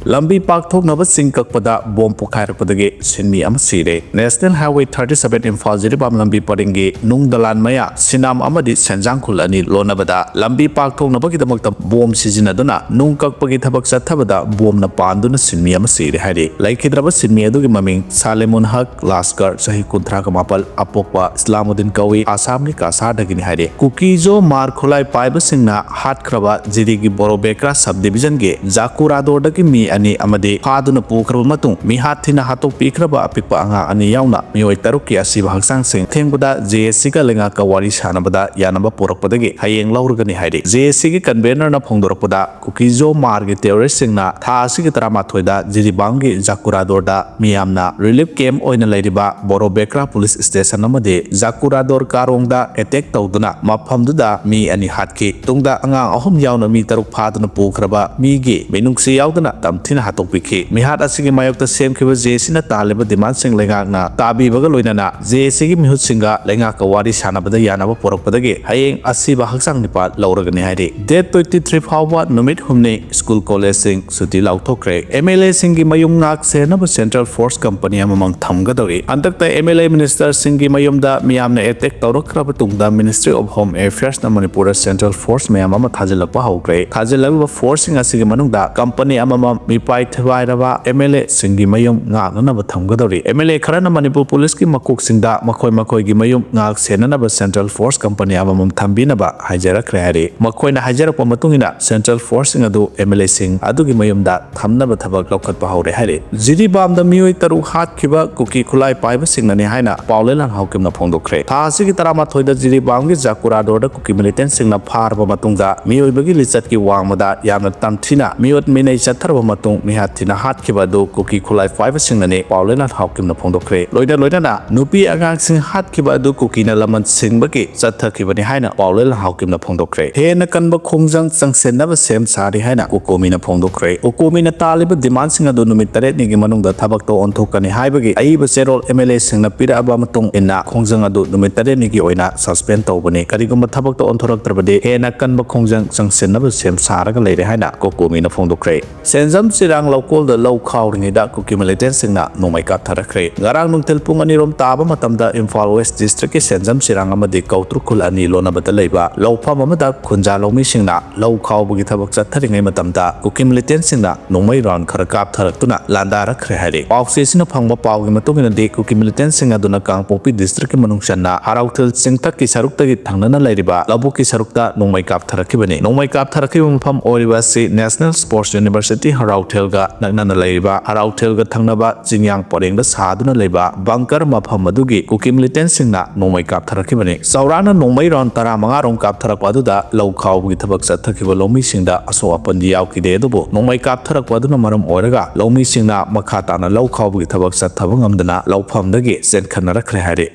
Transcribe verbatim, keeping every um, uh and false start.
ꯂꯝꯕꯤ ꯄꯥꯛꯊꯣꯛꯅꯕ ꯆꯤꯡ ꯀꯛꯄꯗ ꯕꯣꯝ ꯄꯣꯈꯥꯏꯔꯛꯄꯗꯒꯤ ꯁꯤꯟꯃꯤ ꯑꯃ ꯁꯤꯔꯦ꯫ National Highway thirty seven Imphal Jiribam ꯂꯝꯕꯤ ꯄꯔꯤꯡꯒꯤ ꯅꯨꯡ ꯗꯂꯥꯟ ꯃꯌꯥ ꯁꯤꯅꯥꯝ ꯑꯃꯗꯤ ꯁꯦꯟꯖꯥꯡꯈꯨꯜ ꯑꯅꯤ ꯂꯣꯟꯅꯕꯗ ꯂꯝꯕꯤ ꯄꯥꯛꯊꯣꯛꯅꯕꯒꯤꯗꯃꯛꯇ ꯕꯣꯝ ꯁꯤꯖꯤꯟꯅꯗꯨꯅ ꯅꯨꯡ ꯀꯛꯄꯒꯤ ꯊꯕꯛ ꯆꯠꯊꯕꯗ ꯕꯣꯝꯅ ꯄꯥꯟꯗꯨꯅ ꯁꯤꯟꯃꯤ ꯑꯃ ꯁꯤꯔꯦ ꯍꯥꯏꯔꯤ꯫ ꯂꯩꯈꯤꯗ꯭ꯔꯕ ꯁꯤꯟꯃꯤ ꯑꯗꯨꯒꯤ ꯃꯃꯤꯡ ꯁꯥꯂꯦꯃꯨꯟ ꯍꯛ ꯂꯥꯁꯀꯔ, ꯆꯍꯤ ꯀꯨꯟꯊ꯭ꯔꯥꯒ ꯃꯥꯄꯜ, ꯑꯄꯣꯛꯄ ꯏꯁꯂꯥꯃꯨꯗꯤꯟ ꯀꯧꯏ, ꯑꯁꯥꯝꯒꯤ ꯀꯥꯁꯥꯔꯗꯒꯤꯅꯤ ꯍꯥꯏꯔꯤ꯫ ꯀꯨꯀꯤꯖꯣ ꯃꯥꯔ ꯈꯨꯠꯂꯥꯏ ꯄꯥꯏꯕꯁꯤꯡꯅ ꯍꯥꯠꯈ꯭ꯔꯕ ꯖꯤꯔꯤꯒꯤ ꯕꯣꯔꯣꯕꯦꯀ꯭ꯔꯥ sub division ꯒꯤ ꯖꯥꯀꯨꯔꯥꯗꯣꯔꯗꯒꯤ ꯃꯤ ꯑꯅꯤ ꯑꯃꯗꯤ ꯐꯥꯗꯨꯅ ꯄꯨꯈ꯭ꯔꯕ ꯃꯇꯨꯡ ꯃꯤꯍꯥꯠ ꯊꯤꯅ ꯍꯥꯠꯇꯣꯛꯄꯤꯈ꯭ꯔꯕ ꯑꯄꯤꯛꯄ ꯑꯉꯥꯡ ꯑꯅꯤ ꯌꯥꯎꯅ ꯃꯤꯑꯣꯏ ꯇꯔꯨꯛꯀꯤ ꯑꯁꯤꯕ ꯍꯛꯆꯥꯡꯁꯤꯡ ꯊꯦꯡꯕꯗ ꯖꯦ ꯑꯦꯁ ꯁꯤꯒ ꯂꯩꯉꯥꯛꯀ ꯋꯥꯔꯤ ꯁꯥꯅꯕꯗ ꯌꯥꯅꯕ ꯄꯨꯔꯛꯄꯗꯒꯤ ꯍꯌꯦꯡ ꯂꯧꯔꯒꯅꯤ ꯍꯥꯏꯔꯤ꯫ ꯖꯦ ꯑꯦꯁ ꯁꯤꯒꯤ convener ꯅ ꯐꯣꯡꯗꯣꯔꯛꯄꯗ, ꯀꯨꯀꯤꯖꯣ ꯃꯥꯔꯒꯤ terrorist ꯁꯤꯡꯅ ꯊꯥ ꯑꯁꯤꯒꯤ ꯇꯔꯥꯃꯥꯊꯣꯏꯗ ꯖꯤꯔꯤꯕꯥꯝꯒꯤ ꯖꯥꯀꯨꯔꯥꯗꯣꯔꯗ ꯃꯤꯌꯥꯝꯅ relief camp ꯑꯣꯏꯅ ꯂꯩꯔꯤꯕ ꯕꯣꯔꯣꯕꯦꯀ꯭ꯔꯥ police station ꯑꯃꯗꯤ ꯖꯥꯀꯨꯔꯥꯗꯣꯔ ꯀꯥꯔꯣꯡꯗ attack ꯇꯧꯗꯨꯅ ꯃꯐꯝꯗꯨꯗ ꯃꯤ ꯑꯅꯤ ꯍꯥꯠꯈꯤ꯫ ꯇꯨꯡꯗ ꯑꯉꯥꯡ ꯑꯍꯨꯝ ꯌꯥꯎꯅ ꯃꯤ ꯇꯔꯨꯛ ꯐꯥꯗꯨꯅ ꯄꯨꯈ꯭ꯔꯕ ꯃꯤꯒꯤ ꯃꯤꯅꯨꯡꯁꯤ ꯌꯥꯎꯗꯅ ꯇꯝꯊꯤꯅ ꯍꯥꯠꯇꯣꯛꯄꯤꯈꯤ꯫ ꯃꯤꯍꯥꯠ ꯑꯁꯤꯒꯤ ꯃꯥꯌꯣꯛꯇ ꯁꯦꯝꯈꯤꯕ ꯖꯦ ꯑꯦꯁ ꯁꯤꯅ ꯇꯥꯜꯂꯤꯕ demand ꯁꯤꯡ ꯂꯩꯉꯥꯛꯅ ꯇꯥꯕꯤꯕꯒ ꯂꯣꯏꯅꯅ ꯖꯦ ꯑꯦꯁ ꯁꯤꯒꯤ ꯃꯤꯍꯨꯠꯁꯤꯡꯒ ꯂꯩꯉꯥꯛꯀ ꯋꯥꯔꯤ ꯁꯥꯅꯕꯗ ꯌꯥꯅꯕ ꯄꯨꯔꯛꯄꯗꯒꯤ ꯍꯌꯦꯡ ꯑꯁꯤꯕ ꯍꯛꯆꯥꯡ ꯅꯤꯄꯥ ꯂꯧꯔꯒꯅꯤ ꯍꯥꯏꯔꯤ꯫ Date twenty three ꯐꯥꯎꯕ ꯅꯨꯃꯤꯠ ꯍꯨꯝꯅꯤ school college ꯁꯤꯡ ꯁꯨꯇꯤ ꯂꯥꯎꯊꯣꯛꯈ꯭ꯔꯦ꯫ ꯑꯦꯝ ꯑꯦꯜ ꯑꯦ ꯁꯤꯡꯒꯤ ꯃꯌꯨꯝ ꯉꯥꯛ ꯁꯦꯟꯅꯕ central force company ꯑꯃꯃꯝ ꯊꯝꯒꯗꯧꯔꯤ꯫ ꯍꯟꯗꯛꯇ ꯑꯦꯝ ꯑꯦꯜ ꯑꯦ minister ꯁꯤꯡꯒꯤ ꯃꯌꯨꯝꯗ ꯃꯤꯌꯥꯝꯅ attack ꯇꯧꯔꯛꯈ꯭ꯔꯕ ꯇꯨꯡꯗ Ministry of Home Affairs ꯅ ꯃꯅꯤꯄꯨꯔꯗ central force ꯃꯌꯥꯝ ꯑꯃ ꯊꯥꯖꯤꯜꯂꯛꯄ ꯍꯧꯈ꯭ꯔꯦ꯫ ꯊꯥꯖꯤꯜꯂꯛꯂꯤꯕ force ꯁꯤꯡ ꯑꯁꯤꯒꯤ ꯃꯅꯨꯡꯗ company ꯑꯃꯃꯝ ꯃꯤꯄꯥꯏ ꯊꯤꯄꯥꯏꯔꯕ ꯑꯦꯝ ꯑꯦꯜ ꯑꯦ ꯁꯤꯡꯒꯤ ꯃꯌꯨꯝ ꯉꯥꯛꯅꯅꯕ ꯊꯝꯒꯗꯧꯔꯤ꯫ ꯑꯦꯝ ꯑꯦꯜ ꯑꯦ ꯈꯔꯅ ꯃꯅꯤꯄꯨꯔ police ꯀꯤ ꯃꯀꯣꯛꯁꯤꯡꯗ ꯃꯈꯣꯏ ꯃꯈꯣꯏꯒꯤ ꯃꯌꯨꯝ ꯉꯥꯛ ꯁꯦꯟꯅꯅꯕ central force company ꯑꯃꯃꯝ ꯊꯝꯕꯤꯅꯕ ꯍꯥꯏꯖꯔꯛꯈ꯭ꯔꯦ ꯍꯥꯏꯔꯤ꯫ ꯃꯈꯣꯏꯅ ꯍꯥꯏꯖꯔꯛꯄ ꯃꯇꯨꯡ ꯏꯟꯅ central force ꯁꯤꯡ ꯑꯗꯨ ꯑꯦꯝ ꯑꯦꯜ ꯑꯦ ꯁꯤꯡ ꯑꯗꯨꯒꯤ ꯃꯌꯨꯝꯗ ꯊꯝꯅꯕ ꯊꯕꯛ ꯂꯧꯈꯠꯄ ꯍꯧꯔꯦ ꯍꯥꯏꯔꯤ꯫ ꯖꯤꯔꯤꯕꯥꯝꯗ ꯃꯤꯑꯣꯏ ꯇꯔꯨꯛ ꯍꯥꯠꯈꯤꯕ ꯀꯨꯀꯤ ꯈꯨꯠꯂꯥꯏ ꯄꯥꯏꯕꯁꯤꯡꯅꯅꯤ ꯍꯥꯏꯅ ꯄꯥꯎ ꯂꯩ ꯂꯥꯟ ꯍꯥꯎꯀꯤꯞꯅ ꯐꯣꯡꯗꯣꯛꯈ꯭ꯔꯦ꯫ ꯊꯥ ꯑꯁꯤꯒꯤ ꯇꯔꯥꯃꯥꯊꯣꯏꯗ ꯖꯤꯔꯤꯕꯥꯝꯒꯤ ꯖꯥꯀꯨꯔꯥꯗꯣꯔꯗ ꯀꯨꯀꯤ militant ꯁꯤꯡꯅ ꯐꯥꯔꯕ ꯃꯇꯨꯡꯗ ꯃꯤꯑꯣꯏꯕꯒꯤ ꯂꯤꯆꯠꯀꯤ ꯋꯥꯡꯃꯗ ꯌꯥꯝꯅ ꯇꯝꯊꯤꯅ ꯃꯤꯑꯣꯠ ꯃꯤꯅꯩ ꯆꯠꯊꯔꯕ ꯃꯇꯨꯡ ꯃꯤꯍꯥꯠ ꯊꯤꯅ ꯍꯥꯠꯈꯤꯕ ꯑꯗꯨ ꯀꯨꯀꯤ ꯈꯨꯠꯂꯥꯏ ꯄꯥꯏꯕꯁꯤꯡꯅꯅꯤ ꯄꯥꯎ ꯂꯩ ꯂꯥꯟ ꯍꯥꯎꯀꯤꯞꯅ ꯐꯣꯡꯗꯣꯛꯈ꯭ꯔꯦ꯫ ꯂꯣꯏꯅ ꯂꯣꯏꯅꯅ ꯅꯨꯄꯤ ꯑꯉꯥꯡꯁꯤꯡ ꯍꯥꯠꯈꯤꯕ ꯑꯗꯨ ꯀꯨꯀꯤꯅ ꯂꯃꯟ ꯁꯤꯡꯕꯒꯤ ꯆꯠꯊꯈꯤꯕꯅꯤ ꯍꯥꯏꯅ ꯄꯥꯎ ꯂꯩ ꯂꯥꯟ ꯍꯥꯎꯀꯤꯞꯅ ꯐꯣꯡꯗꯣꯛꯈ꯭ꯔꯦ꯫ ꯍꯦꯟꯅ ꯀꯟꯕ ꯈꯣꯡꯖꯪ ꯆꯪꯁꯤꯟꯅꯕ ꯁꯦꯝ ꯁꯥꯔꯤ ꯍꯥꯏꯅ ꯀꯣꯀꯣꯃꯤꯅ ꯐꯣꯡꯗꯣꯛꯈ꯭ꯔꯦ꯫ ꯀꯣꯀꯣꯃꯤꯅ ꯇꯥꯜꯂꯤꯕ demand ꯁꯤꯡ ꯑꯗꯨ ꯅꯨꯃꯤꯠ ꯇꯔꯦꯠꯅꯤꯒꯤ ꯃꯅꯨꯡꯗ ꯊꯕꯛꯇ ꯑꯣꯟꯊꯣꯛꯀꯅꯤ ꯍꯥꯏꯕꯒꯤ ꯑꯏꯕ ꯆꯦꯔꯣꯜ ꯑꯦꯝ ꯑꯦꯜ ꯑꯦ ꯁꯤꯡꯅ ꯄꯤꯔꯛꯑꯕ ꯃꯇꯨꯡ ꯏꯟꯅ ꯈꯣꯡꯖꯪ ꯑꯗꯨ ꯅꯨꯃꯤꯠ ꯇꯔꯦꯠꯅꯤꯒꯤ ꯑꯣꯏꯅ suspend ꯇꯧꯕꯅꯤ꯫ ꯀꯔꯤꯒꯨꯝꯕ ꯊꯕꯛꯇ ꯑꯣꯟꯊꯣꯔꯛꯇ꯭ꯔꯕꯗꯤ ꯍꯦꯟꯅ ꯀꯟꯕ ꯈꯣꯡꯖꯪ ꯆꯪꯁꯤꯟꯅꯕ ꯁꯦꯝ ꯁꯥꯔꯒ ꯂꯩꯔꯦ ꯍꯥꯏꯅ ꯀꯣꯀꯣꯃꯤꯅ ꯐꯣꯡꯗꯣꯛꯈ꯭ꯔꯦ꯫ ꯁꯦꯟꯖꯝ ꯆꯤꯔꯥꯡ ꯂꯧꯀꯣꯜꯗ ꯂꯧ ꯈꯥꯎꯔꯤꯉꯩꯗ ꯀꯨꯀꯤ ꯃꯤꯂꯤꯇꯦꯟꯁꯤꯡꯅ ꯅꯣꯡꯃꯩ ꯀꯥꯞꯊꯔꯛꯈ꯭ꯔꯦ꯫ ꯉꯔꯥꯡ ꯅꯨꯡꯊꯤꯜ ꯄꯨꯡ ꯑꯅꯤꯔꯣꯝ ꯇꯥꯕ ꯃꯇꯝꯗ ꯏꯝꯐꯥꯜ ꯋꯦꯁ ꯗꯤꯁꯇ꯭ꯔꯤꯛꯀꯤ ꯁꯦꯟꯖꯝ ꯆꯤꯔꯥꯡ ꯑꯃꯗꯤ ꯀꯧꯇ꯭ꯔꯨꯛ ꯈꯨꯜ ꯑꯅꯤ ꯂꯣꯟꯅꯕꯗ ꯂꯩꯕ ꯂꯧꯐꯝ ꯑꯃꯗ ꯈꯨꯟꯖꯥ ꯂꯧꯃꯤꯁꯤꯡꯅ ꯂꯧ ꯈꯥꯎꯕꯒꯤ ꯊꯕꯛ ꯆꯠꯊꯔꯤꯉꯩ ꯃꯇꯝꯗ ꯀꯨꯀꯤ ꯃꯤꯂꯤꯇꯦꯟꯁꯤꯡꯅ ꯅꯣꯡꯃꯩ ꯔꯥꯎꯟ ꯈꯔ ꯀꯥꯞꯊꯔꯛꯇꯨꯅ ꯂꯥꯟꯗꯥꯔꯛꯈ꯭ꯔꯦ ꯍꯥꯏꯔꯤ꯫ ꯄꯥꯎꯆꯦꯁꯤꯅ ꯐꯪꯕ ꯄꯥꯎꯒꯤ ꯃꯇꯨꯡ ꯏꯟꯅꯗꯤ, ꯀꯨꯀꯤ ꯃꯤꯂꯤꯇꯦꯟꯁꯤꯡ ꯑꯗꯨꯅ ꯀꯥꯡꯄꯣꯛꯄꯤ ꯗꯤꯁꯇ꯭ꯔꯤꯛꯀꯤ ꯃꯅꯨꯡ ꯆꯟꯅ ꯍꯔꯥꯎꯊꯤꯜ ꯆꯤꯡꯊꯛꯀꯤ ꯁꯔꯨꯛꯇꯒꯤ ꯊꯪꯅꯅ ꯂꯩꯔꯤꯕ ꯂꯧꯕꯨꯛꯀꯤ ꯁꯔꯨꯛꯇ ꯅꯣꯡꯃꯩ ꯀꯥꯞꯊꯔꯛꯈꯤꯕꯅꯤ꯫ ꯅꯣꯡꯃꯩ ꯀꯥꯞꯊꯔꯛꯈꯤꯕ ꯃꯐꯝ ꯑꯣꯏꯔꯤꯕ ꯑꯁꯤ National Sports University ꯍꯔꯥꯎꯊꯤꯜꯒ ꯅꯛꯅꯅ ꯂꯩꯔꯤꯕ, ꯍꯔꯥꯎꯊꯤꯜꯒ ꯊꯪꯅꯕ ꯆꯤꯡꯌꯥꯡ ꯄꯔꯦꯡꯗ ꯁꯥꯗꯨꯅ ꯂꯩꯕ ꯕꯪꯀꯔ ꯃꯐꯝ ꯑꯗꯨꯒꯤ ꯀꯨꯀꯤ ꯃꯤꯂꯤꯇꯦꯟꯁꯤꯡꯅ ꯅꯣꯡꯃꯩ ꯀꯥꯞꯊꯔꯛꯈꯤꯕꯅꯤ꯫ ꯆꯥꯎꯔꯥꯛꯅ ꯅꯣꯡꯃꯩ ꯔꯥꯎꯟ ꯇꯔꯥꯃꯉꯥ ꯔꯣꯝ ꯀꯥꯞꯊꯔꯛꯄ ꯑꯗꯨꯗ ꯂꯧ ꯈꯥꯎꯕꯒꯤ ꯊꯕꯛ ꯆꯠꯊꯈꯤꯕ ꯂꯧꯃꯤꯁꯤꯡꯗ ꯑꯁꯣꯛ ꯑꯄꯟꯗꯤ ꯌꯥꯎꯈꯤꯗꯦ, ꯑꯗꯨꯕꯨ ꯅꯣꯡꯃꯩ ꯀꯥꯞꯊꯔꯛꯄ ꯑꯗꯨꯅ ꯃꯔꯝ ꯑꯣꯏꯔꯒ ꯂꯧꯃꯤꯁꯤꯡꯅ ꯃꯈꯥ ꯇꯥꯅ ꯂꯧ ꯈꯥꯎꯕꯒꯤ ꯊꯕꯛ ꯆꯠꯊꯕ ꯉꯝꯗꯅ ꯂꯧꯐꯝꯗꯒꯤ ꯆꯦꯟꯈꯠꯅꯔꯛꯈ꯭ꯔꯦ ꯍꯥꯏꯔꯤ꯫